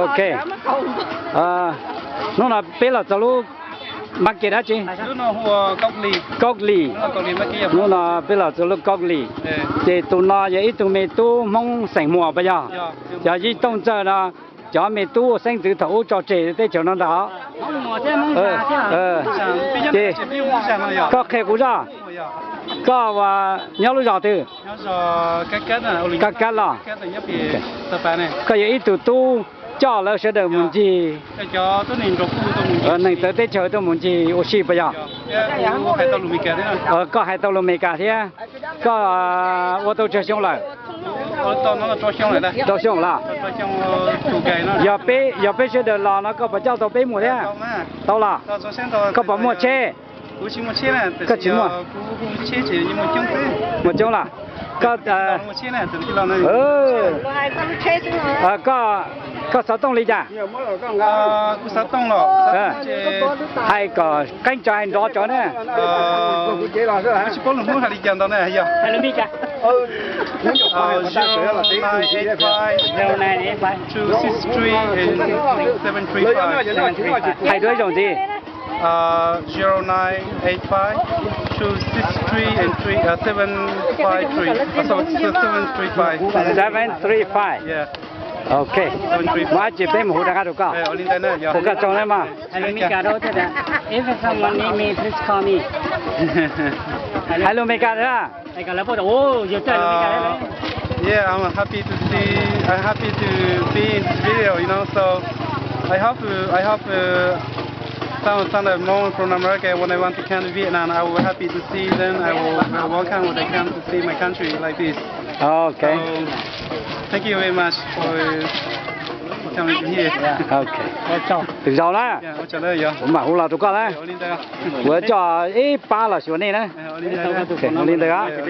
Ok. Hnub no peb los txog lub market dab tsi? Kaub Lis. Hnub no peb los txog lub Kaub Lis. Ces tus no yog ib tug me tub Hmoob xeem Muas puas yog? Cov Yij Tooj Ntxawg no, cov me tub ua xeeb ntxwv thaum ub tso tseg teb chaws no ntag. Ces koj qhia kuv zoj, koj ua nyob lub zos twg? Kab Kab los? Koj yog ib tug tub coj lawv sawv daws mus ncig neeg txawv teb chaws tuaj mus ncig ua si puas yog? Koj hais tau lus Meskas thiab. Koj ua tau tsawg xyoo lawm? Rau xyoo los? Yog peb, yog peb sawv daws los no koj puas coj tau peb mus thiab? Tau los? Koj puas muaj tsheb? Koj tsis muaj. Muaj coob los? Koj, koj, koj xov tooj li cas? Hais kom qeeb tsawv hais nrov tsawv na. Hais dua ib zaug ntxiv. Seven three five. Ok. Muaj dab tsi peb mus hu rov qab rau koj. Ua koj tsaug na mog. Hais lus Meskas thiab. Yeah, I'm happy to see, I'm happy to be in this video, you know, so I hope, uh, I hope, uh, some, some of Hmong from America, when they want to come to Vietnam, I will happy to see them, I will welcome when they come to see my country like this. Ok. So, thank you very much for, for coming here. Ok. Tus zaus na. Kuv mam hu los rau koj na. Kuv coj ib pab los xyuas nej na. Ua li ntawd.